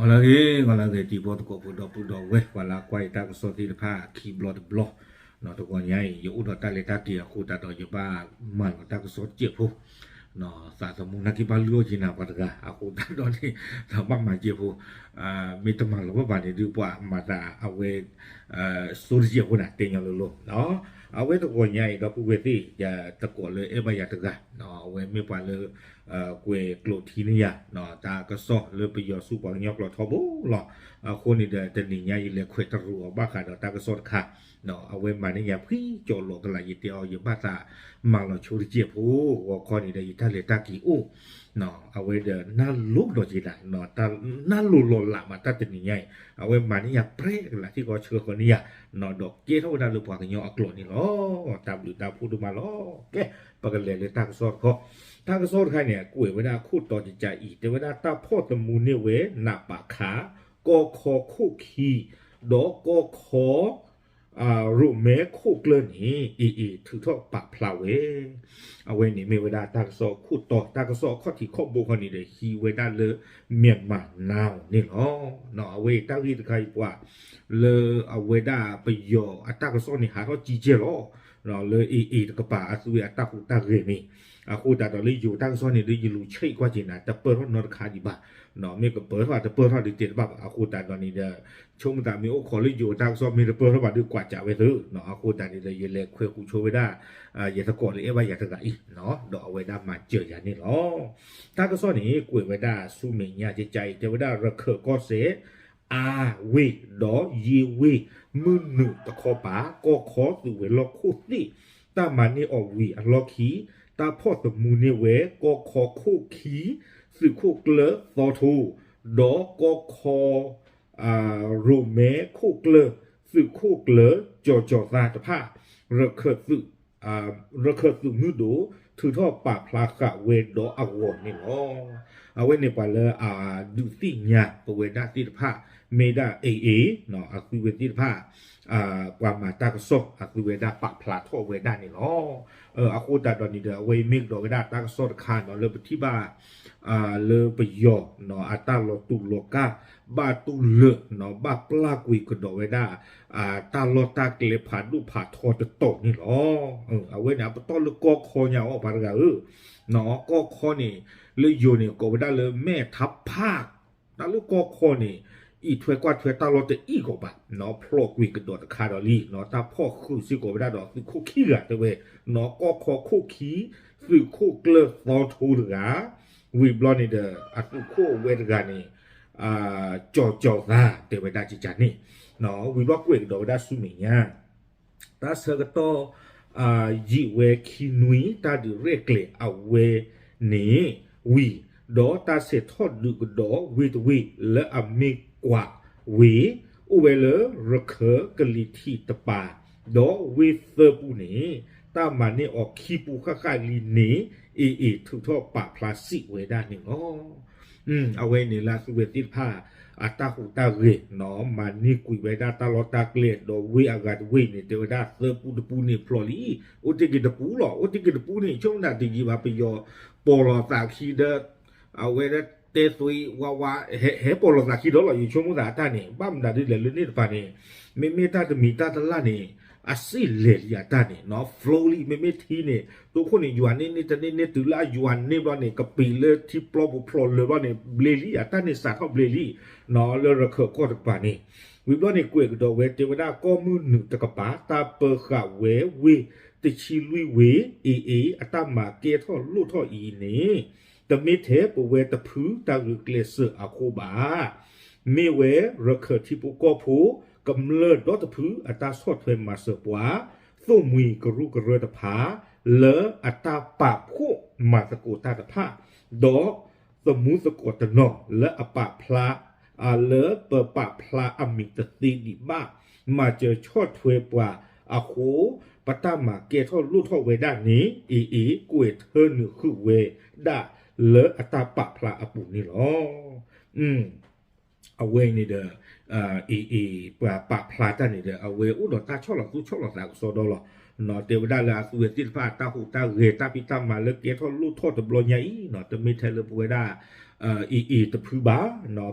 ဂီၤလၢအဂ့ၤ ဂီၤလၢအဂ့ၤ တံၤဖိသကိးဖိဒီပုၢ်ဒီဝဲၢ် ပှၤလၢကွၢ်ယတၢ်ကစီၣ်သ့ၣ်တဖၣ်ခံဘျီတဘျီ, တဂီၤညါအံၤ ယအိၣ်ဒီးတၢ်လဲၤတၢ်က့ၤအဃိသတးဒီးယဘၣ်မၤလီၤတၢ်ကစီၣ်တစဲးဖိ, သးသမူနာ်က့ဘၣ်လုၢ်အီၣ်က့ၤနၤပှၤတဂၤ အဃိသတးဒီးန့ၣ် ဘၣ်မၤစဲးဖိ, မ့ၢ်တမၤလီၤဘၣ်ဘၣ်န့ၣ်ဒုး ပှၤမၤသးအဝဲ စိတစဲးဖိန့ၣ် တဲညီလိၤလိၤ, အဝဲတဂီၤညါအံၤ ဒီပုၢ်ဝဲၢ်သ့ၣ် ယသကိးလၢအဲၣ်ဘၣ်ယၤတဂၤ, အဝဲမ့ၢ်ပှၤလၢ ကွဲးကျိးထံန့ၢ်ယၤ တၢ်ကစီၣ်လၢပယီၤဆူပှၤကညီကျိာ်ထီဘိလီၤ. အဃိန့ၣ်ဒီး တနံၤညါယလဲၤခွဲးတရူးအီၤဘၣ်ဃးဒီးတၢ်ကစီၣ်တခါ, အဝဲမၤန့ၢ်ယၤဖှံကၠီလီၤကလာ် ယတဲအီၤ ယဘၣ်သးမၤလီၤဆိတစဲးဖိ, ဂီၤခီန့ၣ်ဒီး ယတၢ်လဲၤတၢ်က့ၤအိၣ် အဝဲဒီးနၢ်လိၤဒီးက့ၤဒၣ် နၢ်လိၤလီၤလးမး တၢ်တနံၤညါအံၤ အဝဲမၤန့ၢ်ယၤပြဲကလာ် ထံၣ်ကီဆှၢဃီန့ၢ်ယၤ, ဒီးကဲထီၣ်ဝဲဒၣ်လၢပှၤကညီအကျိာ်န့ၣ်လီၤ. တၢ်ဘျုးတၢ်ဖှိၣ်ဒိၣ်မးလီၤ. ကဲ ပကလဲၤလၢတၢ်ကစီၣ်တခီ, တၢ်ကစီၣ်တခါန့ၣ် ကွဲးဝဲဒၣ်ခိၣ်တီၤကကးအံၤ တဲဝဲဒၣ်တၢ်ဖီၣ်သမူန့ၢ်ဝဲ နးပးခး ကီၢ်ခီခိၣ်ခံ ဒီးကီၢ်ခီ ရိးမဲခိၣ်ကျၢၢ်န့ၣ် AA ထုးထီၣ်ပာ်ဖျါဝဲ အဝဲန့ၣ်မ့ၢ်ဝဲဒၣ်တၢ်ကစီၣ်ခိၣ်တီၤ, တၢ်ကစီၣ်အခီၣ်ထံးခီၣ်ဘိခီန့ၣ်ဒီး ဟံးဝဲဒၣ်လၢ Myanmar Now န့ၣ်လီၤ. အဝဲအံၤတၢ်ဂ့ၢ်တခါအံၤပှၤ လၢအဝဲဒၣ်ပယီၤအတၢ်ကစီၣ်န့ၣ် ဟးထီၣ်ကံကဲလီၤ လၢ AA တကပၤအသုဝဲအတၢ်ဟူးတၢ်ဂဲၤန့ၣ်, အဃိသတးဒီးလၢယိၤတၢ်ကစီၣ်န့ၣ်ဒီး ယလူၤဆဲးကွၢ်က့ၤနၤ တပၢၢ်ထီၣ်နီတခါဒံးဘၣ်, မ့ၢ်ကပၢၢ်ထီၣ်တပၢၢ်ထီၣ်ဒုးတဲတဘၣ်ဘၣ်. အဃိသတးဒီးန့ၣ်ဒီး ဆိကမိၣ်သးမ့ၢ်အိၣ်ခိးလၢယိၤတၢ်ကစီၣ် မ့ၢ်တပၢၢ်ထီၣ်ဘၣ်ဒီးကွၢ်ကးဝဲသု, အဃိသတးန့ၣ်ဒီး ယလဲၤခွဲးဃုာ်ဆိဝဲဒၣ် ယသကိးလၢအဲၣ်ဘၣ်ယၤတဂၤအံၤ ဒီးအဝဲဒၣ်မၤစၢၤယၤန့ၣ်လီၤ. တၢ်ကစီၣ်န့ၣ် ကွဲးဝဲဒၣ်ဆူမဲာ်ညါကကးအံၤ တဲဝဲဒၣ်ရခၢၣ်ကီၢ်စဲၣ် အါဝ့ၢ်ဒီးယ့ဝ့ၢ် မုၢ်နုာ်တခီပၤ ကီၢ်ခီသုးဝဲၤလီၢ်ခိၣ်သ့ၣ် တၢ်မၤန့ၢ်အီၤဝံၤအလီၢ်ခံ တၢ်ဖီၣ်သမူန့ၢ်ဝဲ ကီၢ်ခီခိၣ်ခံ သုးခိၣ်ကျၢၢ်သီထိ ဒီးကီၢ်ခီ ရိးမဲခိၣ်ကျၢၢ် သုးခိၣ်ကျၢၢ် ကၠီၤကၠီၤသါတဖၣ် ရခၢၣ်သုး ရခၢၣ်သုးမုၢ်ဒိၣ် ထုးထီၣ်ပာ်ဖျါဃာ်ဝဲဒီးအဂီၢ်န့ၣ်လီၤ. အဝဲန့ၣ်ပှၤလၢအဒုးသ့ၣ်ညါပဝဲဒၣ်သ့ၣ်တဖၣ် မ့ၢ်ဒၣ် AA အသုဝဲသ့ၣ်တဖၣ် ပှၤမၤတၢ်ကစီၣ် အသုဝဲဒၣ်ပာ်ဖျါထီၣ်ဝဲဒၣ်န့ၣ်လီၤ. အဃိသတးဒီးန့ၣ်ဒီး အဝဲအံၤမ့ၢ်ကဒီးဝဲဒၣ်တၢ်ကစီၣ်တခါနီၤ လၢပထံၣ်ဘၣ် လၢပယီၤ အတၢ်လီၤတူာ်လီၤကာ် ဘၣ်တူၢ်လၢာ် ဘၣ်ပျၢ်ကွံာ်ကဒီးဝဲဒၣ် တၢ်လီၢ်တၢ်ကျဲဖးဒိၣ်ဖးထီတတီၤန့ၣ်လီၤ. အဝဲန့ၣ် အပတီၢ်လၢကီၢ်ခီညါအီၤ ပှၤတဂၤဧၢ, ကီၢ်ခီန့ၣ် လၢယိၤန့ၣ် ကိးဝဲဒၣ်လၢ မဲၣ်ထါဖး တၢ်လၢကီၢ်ခီန့ၣ် အံးထွဲကွၢ်ထွဲတၢ်လီၢ်တအံၣ်ကီးဘၣ်, ဖျိးကွံာ်ကဒီးတခါဒီးလံ, တၢ်ဖီၣ်ဃုာ်စ့ၢ်ကီးဝဲဒၣ်ဒီးသုးခိၣ်ခံဂၤတဲဝဲ, ကီၢ်ခီခိၣ်ခံ သုးခိၣ်ကျၢၢ်သီထိတဂၤ, ဝံၤဘျီန့ၣ်ဒီး အသုးခိၣ်ဝဲတဂၤန့ၣ် ကၠီၤကၠီၤသါတဲဝဲဒၣ်ကကန့ၣ်, ဝံၤဘျီကွဲးကဒီးဝဲဒၣ်ဆူမဲာ်ညါ တၢ်ဆၢကတီၢ် ယံာ်ဝဲခံနွံ တၢ်ဒုးရဲၣ်ကျဲၤအဝဲန့ၣ်ဝံၤ, ဒီးတၢ်ဆဲးထီၣ်ဒုးကဒီးဝ့ၢ်တဝ့ၢ်လၢအမ့ၢ်ကွးဝ့ၢ် အိၣ်ဝဲလၢရခၢၣ်ကလံၤထံးတပၤ, ဒီးဝ့ၢ်သၢပူၤန့ၣ် တၢ်မၤန့ၢ်အီၤခံပူၤဃၣ်ဃၣ်လံန့ၣ် AA ထုးထီၣ်ပာ်ဖျါစံးဝဲဒၣ်န့ၣ်လီၤ. အဝဲန့ၣ်လၢအသုဝဲသ့ၣ်တဖၣ် အတၢ်ဟူးတၢ်ဂဲၤနီၤ မၤန့ၢ်ကွံာ်ဝဲဒၣ်တၢ်လီၢ်တၢ်ကျဲ ဒီးဝ့ၢ်အဂၤတဝ့ၢ်န့ၣ် တဲဝဲဒၣ်သၢပူတပူန့ၣ်ဖျိးလံ, အိၣ်တ့ၢ်က့ၤတပူလီၤ, အိၣ်တ့ၢ်က့ၤတပူန့ၣ် ဆိကမိၣ်တၢ်တယံာ်ဘၣ် ပယီၤပိာ်လီၤသးခံဒီး အဝဲဒၣ်တဲသွံဝါဝါ ဟဲပိာ်လီၤသးခံဒီးလီၤ ယဆိကမိၣ်သးအတၢ်န့ၣ် ဘၣ်မနုၤဒ်လဲၣ်လၢန့ၣ်တပၤန့ၣ် မ့မ့ၢ်တၢ်တမံၤတၢ်တလၢ်န့ၣ် အစ့လဲၤလံအတၢ်န့ၣ်နီၤ flow လံ မ့မ့ၢ်ထံန့ၣ် တိခိၣ်န့ၣ် ယွၤန့ၢ်န့ၢ်တန့ၢ်န့ၢ်တုၤလၢအယွၤန့ၢ်ဘျီန့ၣ် ကပံာ်လၢထံပျီပူၤဖျိးလၢာ်ဘျီန့ၣ် ဘျ့လံ အတၢ်န့ၣ်စးထီၣ်ဘျ့လံ လၢရခၢၣ်ကီၢ်တကပၤန့ၣ် ဝံၤဘျီန့ၣ်ကွဲးကဒီးဝဲတဲဝဲဒၣ်ကီၢ်မုၢ်နုာ်တကပၤ တၢ်ပၢဃာ်ဝဲဝ့ၢ်တဆံလွံၢ်ဝ့ၢ် AA အတၢ်မၤကဲထီၣ်လိၣ်ထီၣ်အံၤန့ၣ် တမ့ၢ်ထဲပဝဲတဖုတၢ်ဂုာ်ကျဲးစၢးအဃိဘၣ် မ့ၢ်ဝဲရခၢၣ်ထံဖိကီၢ်ဖိ ကမျၢၢ်ဒီတဖုအတၢ်ဆီၣ်ထွဲမၤစၢၤပှၤ သိၣ်မှံၤကရူၢ်ကရၢတဖၣ် လၢအတၢ်ပာ်ဖှိၣ်မၤသကိးတၢ်တဖၣ် ဒီးသမူသကိးတနီၤလၢအပာ်ဖျါ လၢပပာ်ဖျါအမံၤတသ့ဒံးဘၣ် မၤစၢၤဆီၣ်ထွဲပှၤအဃိ ပတၢ်မၤကဲထီၣ်လိၣ်ထီၣ်ဝဲဒၣ်န့ၣ် AA ကွဲးထၢနုာ်ဃုာ်ဝဲဒၣ်လၢအတၢ်ပာ်ဖျါအပူၤန့ၣ်လီၤ. အဝဲန့ၣ်ဒီး AA ပှၤပာ်ဖျါတၢ်န့ၣ်ဒီး အဝဲအိၣ်ဒီးတၢ်ဆီၣ်လီၤသူၣ်ဆီၣ်လီၤသးကစီဒီလီၤ. တဲဝဲဒၣ်လၢအသုဝဲသ့ၣ်တဖၣ်အတၢ်ဟူးတၢ်ဂဲၤတၢ်ဖံးတၢ်မၤလၢကဲထီၣ်လိၣ်ထီၣ်တဘျီညါအံၤ တမ့ၢ်ထဲလၢပဝဲဒၣ် အ့ၣ်အ့ၣ်တဖုဘၣ်,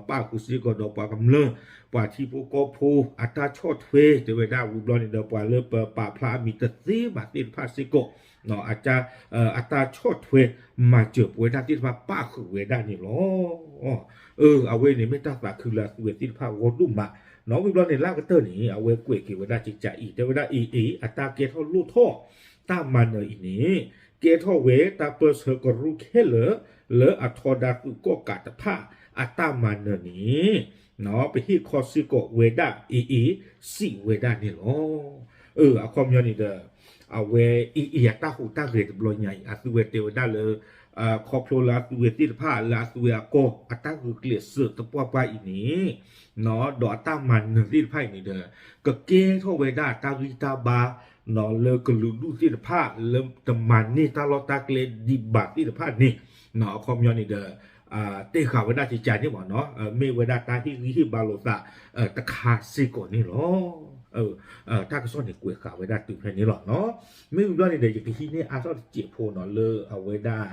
ပၣ်ဃုာ်စ့ၢ်ကီးဒီးပှၤကမျၢၢ် ပှၤထံဖိကီၢ်ဖိအတၢ်ဆီၣ်ထွဲ တဲဝဲဒၣ်ဝံၤဘျီန့ၣ်ဒီး ပှၤလၢပပာ်ဖျါအမံၤတသ့ဘၣ်သ့ၣ်တဖၣ်စ့ၢ်ကီး အတၢ်ဆီၣ်ထွဲမၤစၢၤပဝဲဒၣ်သ့ၣ်တဖၣ်ပၣ်ဃုာ်ဝဲဒၣ်န့ၣ်လီၤ. အဝဲန့ၣ်မ့ၢ်တၢ်သးခုလၢအသုဝဲသ့ၣ်တဖၣ်ဂီၢ်ဒိၣ်မး, ဝံၤဘျီန့ၣ်လၢကတၢၢ်န့ၣ် အဝဲကွဲးက့ၤဝဲဒၣ်ကကးအံၤ တဲဝဲဒၣ် အ့ၣ်အ့ၣ် အတၢ်ကဲထီၣ်လိၣ်ထီၣ် တၢ်မၤနၢၤအံၤန့ၣ် ကဲထီၣ်ဝဲတၢ်ပၢၢ်ဆၢကရူၢ်ခဲလၢာ် လၢအထီဒါသုးကီၣ်ကးတဖၣ် အတၢ်မၤနၢၤန့ၣ် ပဟ့ၣ်ခီစ့ၢ်ကီးဝဲဒၣ် အ့ၣ်အ့ၣ် စံးဝဲဒၣ်န့ၣ်လီၤ. အခီပညီန့ၣ်ဒီး အဝဲ အ့ၣ်အ့ၣ် အတၢ်ဟူးတၢ်ဂဲၤတဘျီညါအံၤ အသုဝဲတဲဝဲဒၣ်လၢ ခီဖျိလၢအသုဝဲသ့ၣ်တဖၣ်လၢအသုဝဲအကီၢ် အတၢ်ဂုာ်ကျဲးစၢးသပှၢ်ပှၢ်အံၤန့ၣ် ဒီးအတၢ်မၤနၢၤသ့ၣ်တဖၣ်အံၤန့ၣ်ဒီး ကကဲထီၣ်ဝဲဒၣ်တၢ်ဂံၢ်တၢ်ဘါ လၢကလုာ်ဒူၣ်သ့ၣ်တဖၣ် လၢတမၤန့ၢ်တၢ်လီၢ်တၢ်ကျဲဒံးဘၣ်သ့ၣ်တဖၣ်န့ၣ် အခီပညီန့ၣ်ဒီး တဲဃာ်ဝဲဒၣ်ကကးန့ၣ်မ့ၢ်နီၤ မ့ၢ်ဝဲဒၣ်တၢ်ဟ့ၣ်ဂံၢ်ဟ့ၣ်ဘါလိာ်သး တခါစ့ၢ်ကီးန့ၣ်လီၤ. တၢ်ကစီၣ်န့ၣ်ကွဲးဃာ်ဝဲဒၣ်တုၤဖဲန့ၣ်လီၤ. မ့ၢ်ဝံၤဘျီန့ၣ်ဒီး ယကဟံးန့ၢ်အါထီၣ်တစဲးဖိနီၤ လၢအဝဲဒၣ်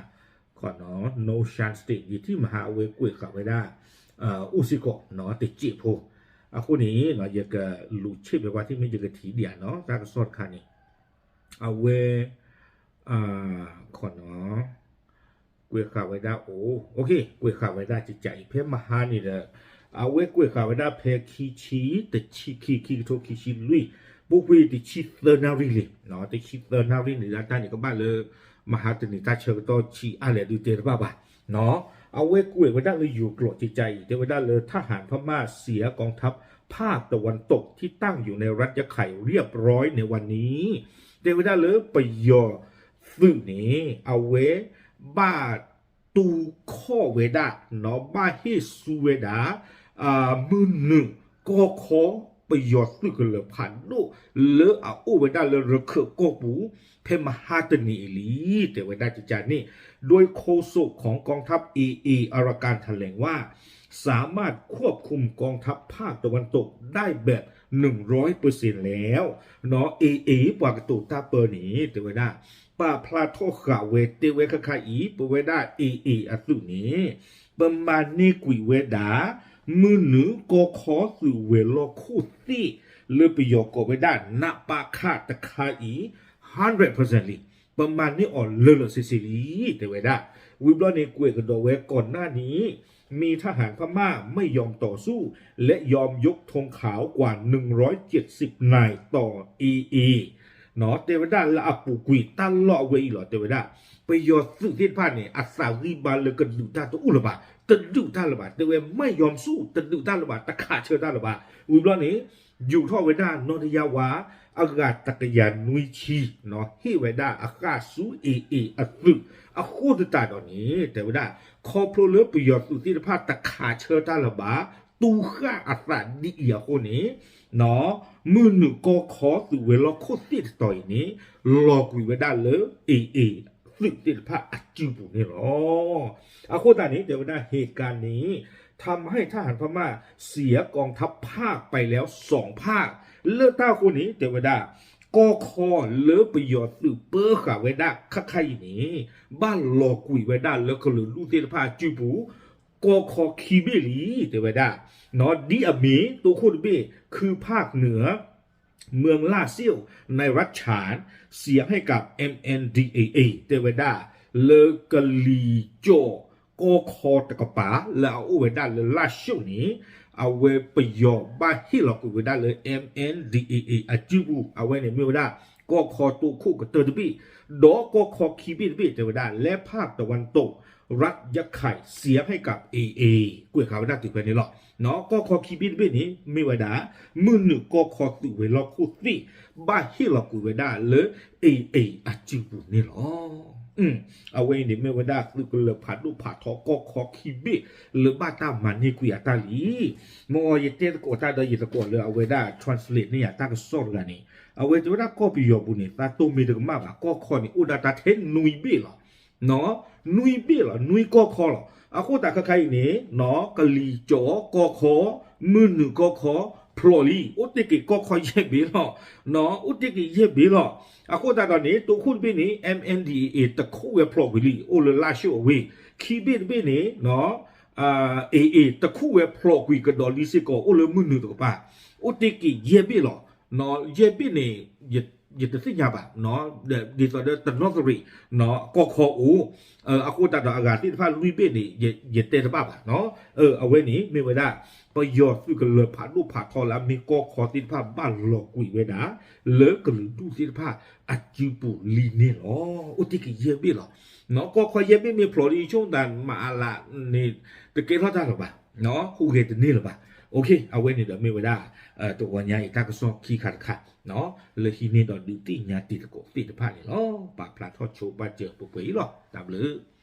Nongshim State ယထံၣ်မဟါအဝဲကွဲးဃာ်ဝဲဒၣ် အိၣ်စ့ၢ်ကီးနီၤ တစဲးဖိ အဃိန့ၣ် ယကလူၤဆ့ၣ်ဖဲပှၤထံၣ်မ့ၢ်ယကထံၣ်ဒံးဧါနီၤ တၢ်ကစီၣ်တခါန့ၣ် အဝဲ ခီနီၤ ကွဲးဃာ်ဝဲဒၣ်အိၣ် ကွဲးဃာ်ဝဲဒၣ်ကကးအံၤ ဖဲမဟါန့ၣ်ဒီး အဝဲကွဲးဃာ်ဝဲဒၣ်ဖဲခံဆံ တဆံခံ ခံကထိခံဆံလွံၢ် ပူၤကွံာ်တဆံသၢနၣ်ရံၣ်လံ တဆံသၢနၣ်ရံၣ်န့ၣ် လၢတၢ်န့ၣ်ကဘၣ်လၢ မဟါတနံၤတၢ်ဆၢကတီၢ်ဆံးအါလဲၣ်ဒုးတဲတဘၣ်ဘၣ် အဝဲကွဲးဝဲဒၣ်လၢယိၤကျိာ်ကကးအံၤ တဲဝဲဒၣ်လၢ ทหารพม่าเสียกองทัพภาคตะวันตกที่ตั้งอยู่ในรัฐยะไข่เรียบร้อยในวันนี้ တဲဝဲဒၣ်လၢပယီၤသုးန့ၣ် အဝဲ ဘၣ်တူၢ်ခီၣ်ဝဲဒၣ် နီၢ်ဘၣ်ဟ့ၣ်ဆူဝဲဒၣ် မုၢ်နုာ်ကီၢ်ခီ ပယီၤသုးကလၢၤဖးဒိၣ် လၢအအိၣ်ဝဲဒၣ်လၢရခၢၣ်ကီၢ်ပူၤ ဖဲမဟါတနံၤအံၤလံ တဲဝဲဒၣ်ကကးန့ၣ် โดยโฆษกของกองทัพ เอเอ อาราการแถลงว่า สามารถควบคุมกองทัพภาคตะวันตกได้แบบ หนึ่งร้อยเปอร์เซ็นต์ แล้ว နီၢ် เอเอ ပှၤကတိၤတၢ်ပၢန့ၣ် တဲဝဲဒၣ် ပာ်ဖျါထီၣ်ဃာ်ဝဲတဲဝဲခါခါအံၤ ပဝဲဒၣ် เอเอ အသုးန့ၣ် ပမၤန့ၢ်ကွံာ်ဝဲဒၣ် မုၢ်နုာ်ကီၢ်ခီသုးဝဲၤလီၢ်ခိၣ်သ့ၣ် လၢပယီၤကိးဝဲဒၣ် နပခ တခါအံၤ hundred percent လံ ပမၤန့ၢ်အီၤလၢာ်လၢာ်ဆ့ဆ့လံ တဲဝဲဒၣ် ဝံၤဘျီန့ၣ်ကွဲးကဒီးဝဲ ก่อนหน้านี้ มีทหารพม่าไม่ยอมต่อสู้ และยอมยกธงขาวกว่า หนึ่งร้อยเจ็ดสิบนายต่อ เอเอ နီၢ် တဲဝဲဒၣ်လၢအပူၤကွံာ်တၢ်လီၢ်အဝဲအံၤလီၤ တဲဝဲဒၣ် ပယီၤသုးသ့ၣ်တဖၣ်န့ၣ် အသးဂံၢ်ဘါလၢကဒုးတၢ်တအိၣ်လၢၤဘၣ် တဒုးတၢ်လၢၤဘၣ် တဲဝဲ ไม่ยอมสู้ တဒုးတၢ်လၢၤဘၣ် တခးဆၢတၢ်လၢၤဘၣ် ဝံၤဘျီန့ၣ် ယူာ်ထီၣ်ဝဲဒၣ်နီၢ်တယၢ်ဝါ အဂၤတကယၤနွံဆံ နီၢ် ဟ့ၣ်ဝဲဒၣ်အဃၢ်ဆူ เอเอ အသုး အဃိသတးဒီးန့ၣ် တဲဝဲဒၣ် ခီဖျိလၢပယီၤသုးသ့ၣ်တဖၣ်တခးဆၢတၢ်လၢၤဘၣ် တူၢ်ဃၣ်အသးဒ်အံၤအဃိန့ၣ် နီၢ် မုၢ်နုာ်ကီၢ်ခီသုးဝဲၤလီၢ်ခိၣ်သ့ၣ်တတီၤအံၤန့ၣ် လီၤကွံာ်ဝဲဒၣ်လၢ เอเอ သုးသ့ၣ်တဖၣ်အစုပူၤန့ၣ်လီၤ. အဃိသတးန့ၣ် တဲဝဲဒၣ် เหตุการณ์นี้ ทำให้ทหารพม่าเสียกองทัพภาคไปแล้วสองภาค လၢတၢ်အဃိန့ၣ် တဲဝဲဒၣ် ကီၢ်ခီလၢပယီၤသုးပၢဃာ်ဝဲဒၣ်ခါခါအံၤန့ၣ် ဘၣ်လီၤကွံာ်ဝဲဒၣ်လၢကလုာ်ဒူၣ်သ့ၣ်တဖၣ်အစုပူၤ ကီၢ်ခီခံဘ့ၣ်လံ တဲဝဲဒၣ် နီၢ် ဒ်အမ့ၢ် တိခိၣ်တဘ့ၣ် คือภาคเหนือ เมืองล่าเสี้ยว ในรัฐฉาน เสียให้กับ เอ็มเอ็นดีเอเอ တဲဝဲဒၣ် လၢကလံၤကၠီၣ်ကီၢ်ခီတကပၤ လၢအအိၣ်ဝဲဒၣ်လၢလၢၢ်ၡိၣ်န့ၣ် အဝဲပယီၤဘၣ်ဟ့ၣ်လီၤကွံာ်ဝဲဒၣ်လၢ เอ็มเอ็นดีเอเอ အစုပူၤ အဝဲန့ၣ်မ့ၢ်ဝဲဒၣ် ကီၢ်ခီတိခိၣ်ကတၢၢ်တဘ့ၣ် ဒီးကီၢ်ခီခံဘ့ၣ်တဘ့ၣ် တဲဝဲဒၣ် และภาคตะวันตก รัฐยะไข่ เสียให้กับ เอเอ ကွဲးဃာ်ဝဲဒၣ်တုၤဖဲန့ၣ်လီၤ. နီၢ် ကီၢ်ခီခံဘ့ၣ်တဘ့ၣ်န့ၣ် မ့ၢ်ဝဲဒၣ် မုၢ်နုာ်ကီၢ်ခီသုးဝဲၤလီၢ်ခိၣ်သ့ၣ် ဘၣ်ဟ့ၣ်လီၤကွံာ်ဝဲဒၣ်လၢ เอเอ အစုပူၤန့ၣ်လီၤ. အဝဲအံၤန့ၣ်မ့ၢ်ဝဲဒၣ်သုးကလၢၤဖးဒိၣ်ဖးထီ ကီၢ်ခီခံဘ့ၣ် လၢဘၣ်တၢ်မၤန့ၢ်ကွံာ်အတၢ်လံ. မ်ယတဲသကိးတၢ်ဒီးယသကိးလၢအဝဲဒၣ် translate န့ၢ်ယၤတၢ်ကစီၣ်တဂၤန့ၣ် အဝဲတဲဝဲဒၣ်ကီၢ်ပယီၤပူၤန့ၣ် သးတိၢ်မ့ၢ်တကမၣ်ဘၣ် ကီၢ်ခီန့ၣ် အိၣ်ဒၣ်တၢ်ထဲနွံဘ့ၣ်လီၤ. နီၢ် နွံဘ့ၣ်လီၤ နွံကီၢ်ခီလီၤ. အဃိသတးခဲခါအံၤန့ၣ် နီၢ် ကလံၤကၠီၣ်ကီၢ်ခီ မုၢ်နုာ်ကီၢ်ခီ ဖျိးလံ အိၣ်တ့ၢ်က့ၤကီၢ်ခီယဲၢ်ဘ့ၣ်လီၤ. နီၢ် အိၣ်တ့ၢ်က့ၤယဲၢ်ဘ့ၣ်လီၤ. အဃိသတးဒီးန့ၣ် တိခိၣ်တဘ့ၣ်န့ၣ် MNDAA တခိၣ်ဝဲဖျိးဝံၤလံ အိၣ်လၢလၢၢ်ၡိၣ်အဝ့ၢ် ခံဘ့ၣ်တဘ့ၣ်န့ၣ် နီၢ် AA တခူၣ်ဝဲဖျိးကွံာ်ကဒီးလံစ့ၢ်ကီး အိၣ်လၢမုၢ်နုာ်တကပၤ, အိၣ်တ့ၢ်က့ၤယဲၢ်ဘ့ၣ်လီၤ. ယဲၢ်ဘ့ၣ်န့ၣ် ယတသ့ၣ်ညါဘၣ်, ဒ်သိးဒီးတနီသရံၣ် ကီၢ်ခီအိၣ်, အဃိသတးဒီးအဂၤသ့ၣ်တဖၣ်လွံၢ်ဘ့ၣ်န့ၣ် ယတဲတဘၣ်ဘၣ်. အဝဲန့ၣ်မ့ၢ်ဝဲဒၣ် ပယီၤသုးကလၢၤဖးဒိၣ်ဖးထီလၢအမ့ၢ်ကီၢ်ခီသ့ၣ်တဖၣ်ဘၣ်လီၤကွံာ်ဝဲဒၣ် လၢကလုာ်ဒူၣ်သ့ၣ်တဖၣ်အစုပူၤလံန့ၣ်လီၤ. အိၣ်တ့ၢ်က့ၤယဲၢ်ဘ့ၣ်လီၤ. ကီၢ်ခီယဲၢ်ဘ့ၣ်မ့ၢ်ဖျိးလံ ဆိကမိၣ်သးမၤအါလးန့ၣ် တကဲထီၣ်တၢ်လၢၤဘၣ်, ဟူးဂဲၤတန့ၢ်လၢၤဘၣ်. အဝဲန့ၣ်ဒီးမ့ၢ်ဝဲဒၣ် တဂီၤညါအံၤတၢ်ကစီၣ်ခံခါတခါ လၢဟံးန့ၢ်ဒီးဒုးသ့ၣ်ညါတံၤသကိးသ့ၣ်တဖၣ်န့ၣ်လီၤ. ပာ်ဖျါထီၣ်ဆိဘၣ်စၢၤပှဲၤပှဲၤအံၤလီၤ. တၢ်ဘျုး